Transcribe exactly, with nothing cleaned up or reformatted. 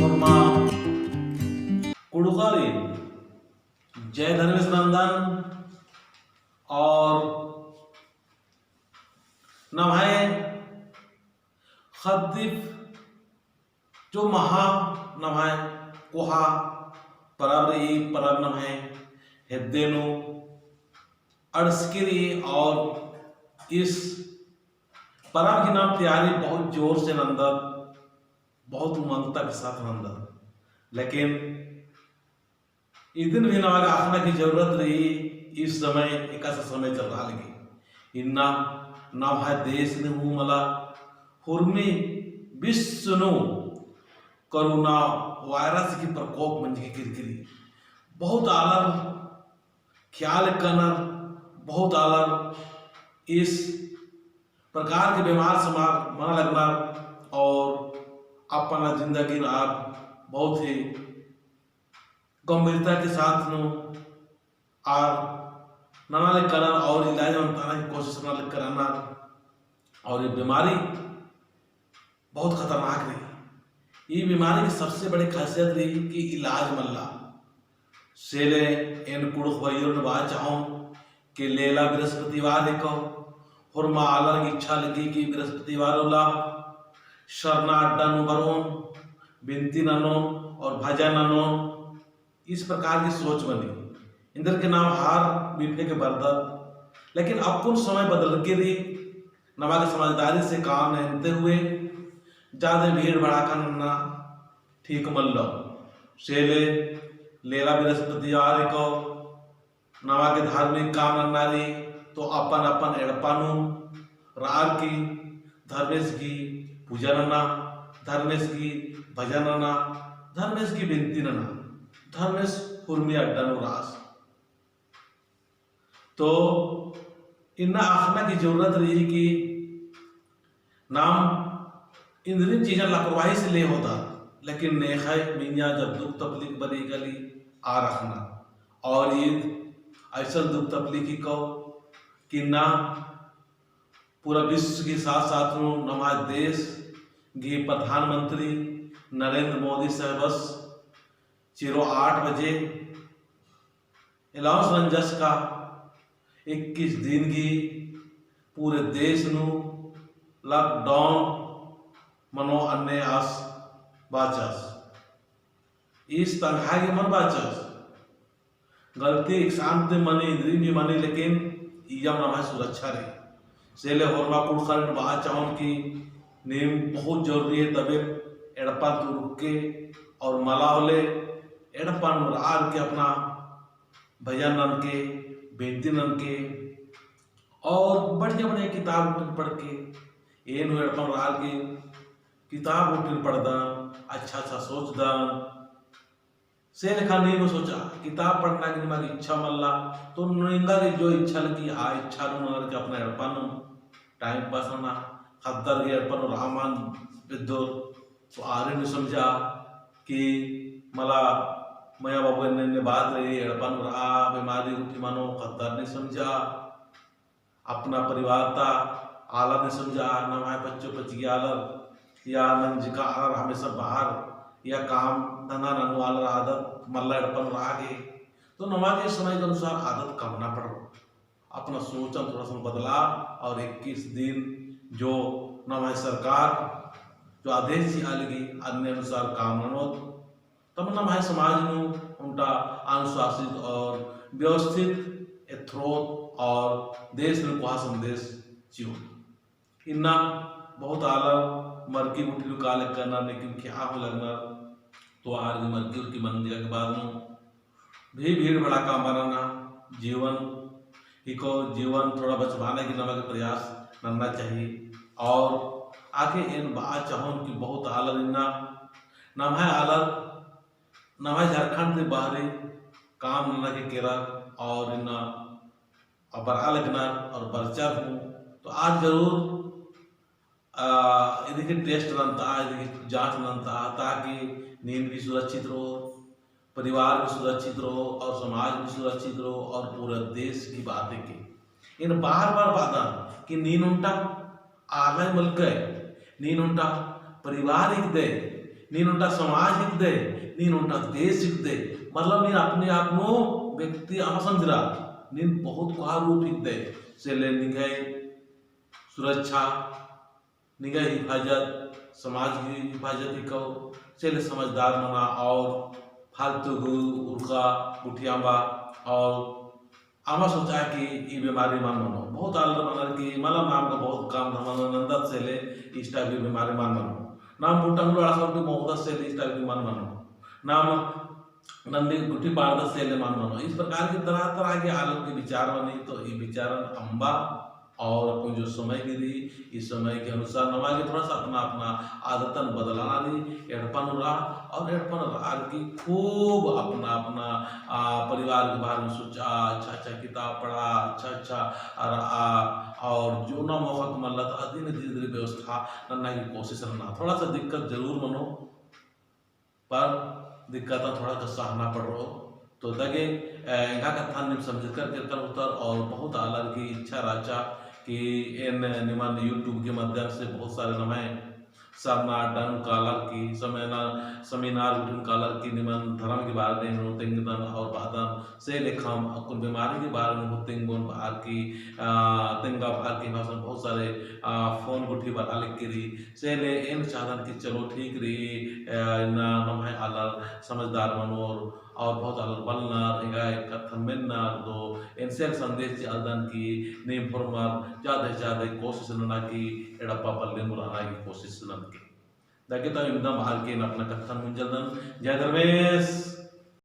होरमा कुँड़ुख़ारिन जय धर्मेस नन्दन और नम्है ख़द्दिफ जो महा नम्है कोहा परब रई, परब नम्है हेद्दे नू अंड़सकी रई और इस परब की नाम तैयारी बहुत जोर से नन्दत, बहुत उमंगता के साथ नन्दत। लेकिन इदिन भी नमा गे अख़ना की जरूरत रई, इस समय एकासे समय चल रहा लगी। इन्ना नम्है देश नू हूँ मला हुरमी विश्व नू कोरोना वायरस की प्रकोप मंजकी केरकी रई। बहुत आलर ख्याल कनर, बहुत आलर इस प्रकार की बीमार समार मना लगनर और अपना जिंदगी नू आर बहुत ही गंभीरता के साथ नू आर नना ले करन और इलाज नन्ताना की कोशिश नना ले करन। और ये बीमारी बहुत खतरनाक रई। ये बीमारी की सबसे बड़ी खासियत रई कि इलाज मल्ला। सेले एन कुँड़ुख़ भइयोन बआ चाहोन कि लेला बृहस्पतिवार हिको, होरमा आलर की इच्छा लगी कि बृहस्पतिवार उल्ला सरना अड्डा नू बरओन, बिनती ननोन और भजन ननोन। इस प्रकार की सोच मनी। एन्देरगे नाम हर बिफे के बरदत, लेकिन अक्कुन समय बदलके रई, नमा गे समझदारी से काम नन्ते हुए जादे भीड़ भड़ाका नन्ना ठीक मल्लो। सेले लेला बृहस्पतिवार हिको, नमा गे धार्मिक काम नन्ना रई, तो अपन अपन एड़पा नू रअर की धर्मेस की पूजा नन्ना, धर्मेस की भजन नन्ना, धर्मेस की बिनती नन्ना, धर्मेस हुरमी अड्डा नू रअस। तो इन्ना अख़ना की जरूरत रई कि नाम इन्द्रिन चीजन लापरवाही से ले होदत, लेकिन नेख़य मइय्याँ जब दुख तकलीफ बरई काली आर अख़ना। और ईद अइसन दुख तकलीफ हिको कि ना पूरा विश्व की साथ साथ नू नम्है देश गही प्रधानमंत्री नरेंद्र मोदी साहबस चिरो आठ बजे announce नंजस का इक्कीस दिन गही पूरे देश नू lockdown मनो अन्ने आस बाचस। ईस तंग्है गे मल बाचस। गलती एकसान्ते मनी, इन्द्रिम भी मनी, लेकिन इय्यम नम्है सुरक्षा रई। सेले होरमा कुँड़ुख़रिन बआ चाहोन कि नीम बहुत जरूरी है, तबे एड़पा ती उरखके और मला होले एड़पा नू रअर के अपना भजन ननके, बिनती ननके और बढ़िया बढ़िया किताब उठिन पढ़के, एन हूँ एड़पा नू रअर के किताब उठिन पढ़दन, अच्छा अच्छा सोचदन। से लेखा नीम सोचा, किताब पढ़ना की निमा गे इच्छा मल्ला, तो निंगा गे जो इच्छा लगी, आ इच्छा नू ननर के अपना एड़पा नू time pass नना, ख़द्दर गे एड़पा नू रआ मल बेद्दोर, तो आरिन समझा कि मला मया बाबू एन्ने एन्ने बात रई, एड़पा नू रआ, बीमारी उठी मनो, ख़द्दर नीम समझा। अपना परिवार ता आलर नीम समझा, नम्है पच्चो पचगी आलर या नंजका आलर हमेशा बाहर या काम धंधा ननू आलर आदत मल्ला एड़पा नू रआ गे। तो नमा गे समय के अनुसार आदत कमना पड़ो। अपना सोचन थोड़ा सा बदला और इक्कीस दिन जो नम्है सरकार जो आदेश चिआ लगी, अन्ने अनुसार काम ननोत। तब नम्है समाज नू ओन्टा अनुशासित और व्यवस्थित एथ्रोत और देश नू कोहा संदेश चिओत। इन्ना बहुत आलर मरकी गुट्ठी नू काले करनर, लेकिन ख़ेआ हूँ लगनर, तो आर गे मरकी उरकी मंजका के बाद नू भी भीड़ भड़ाका मल नना, जीवन हिको, जीवन थोड़ा बचबाना की नमा गे प्रयास नन्ना चाहिए। और आगे एन बआ चाहोन कि बहुत आलर इन्ना नम्है आलर नम्है झारखंड ती बाहरी काम नना के केरा और इन्ना बरआ लगनर और बरचर हूँ, तो आर जरूर, आ, इदी के test नन्ता, इदी के जाँच नन्ता, ताकि नीन भी सुरक्षित रहो, परिवार भी सुरक्षित रहो और समाज भी सुरक्षित रहो और पूरा देश की बात है कि एन बार बार बअदन कि नीन ओन्टा आलय मलकय, नीन ओन्टा परिवार हिकदय, नीन ओन्टा समाज हिकदय, नीन ओन्टा देश हिकदय। मतलब नीन अपने आप नू व्यक्ति अमा समझरा, नीन बहुत कोहा रूप हिकदय। से ले निंग्है सुरक्षा, निंग्है हिफाजत, समाज की हिफाजत हिकौ, से ले समझदार मना और फालतू गु उरखा गुट्ठी अम्बा और अमा सोचा कि ई बीमारी मल मनो। बहुत आलर मनर कि मला नाम का बहुत काम धमन नन्दत से ले इस type की बीमारी मल मनो। नाम बुटंगलो अड़सर की मोखदत से ले इस type की मल मनो। नाम नन्दी गुट्ठी पाड़दत से ले मल मनो। इस प्रकार की तरह तरह के आलर के विचार मनी, तो ई विचारन अम्बा और अपन जो समय के रई, इस समय के अनुसार नमा गे थोड़ा सा अपना, अपना आदतन बदलाना रई, एड़पा नू रआ और एड़पा नू रअर की खूब अपना, अपना, आ, परिवार के बारे में सोचा, अच्छा, अच्छा किताब पढ़ा, अच्छा, अच्छा रआ, और जो ना मोखत मल्ला तो अदिन धीरे धीरे व्यवस्था नन्ना की कोशिश नना। थोड़ा सा दिक्कत जरूर मनो, पर दिक्कत थोड़ा तो सहना पड़रओ। तो दगे, अ, एंगा कत्थन नीम समझकर केरकर होतर और बहुत आलर की इच्छा रहचा कि एन निमन YouTube के माध्यम से बहुत सारे नम्है सरना अड्डा नू कालर की seminar, seminar गुट्ठिन कालर की निमन धर्म के बारे में हूँ तेंगदन और बअदन। से लेखम अक्कुन बीमारी के बारे में हूँ तेंगोन बअर की, अ, तेंगा बअर की भाषण बहुत सारे, अ, phone गुट्ठी बरआ लगी रई। से ले एन चाहदन कि चलो ठीक रई, अ, इन्ना नम्है आलर समझदार मनोर और बहुत आलर बलनर, एंग्है कत्थन मेन्नर, तो एन से संदेश चिअलदन कि नीम होरमर ज्यादा से ज्यादा कोशिश नना कि एड़पा पल्ले नू रअना की कोशिश ननके। दगे तो इवंदम बअर की एन अपना कत्थन मुंजलदन। जय धर्मेस।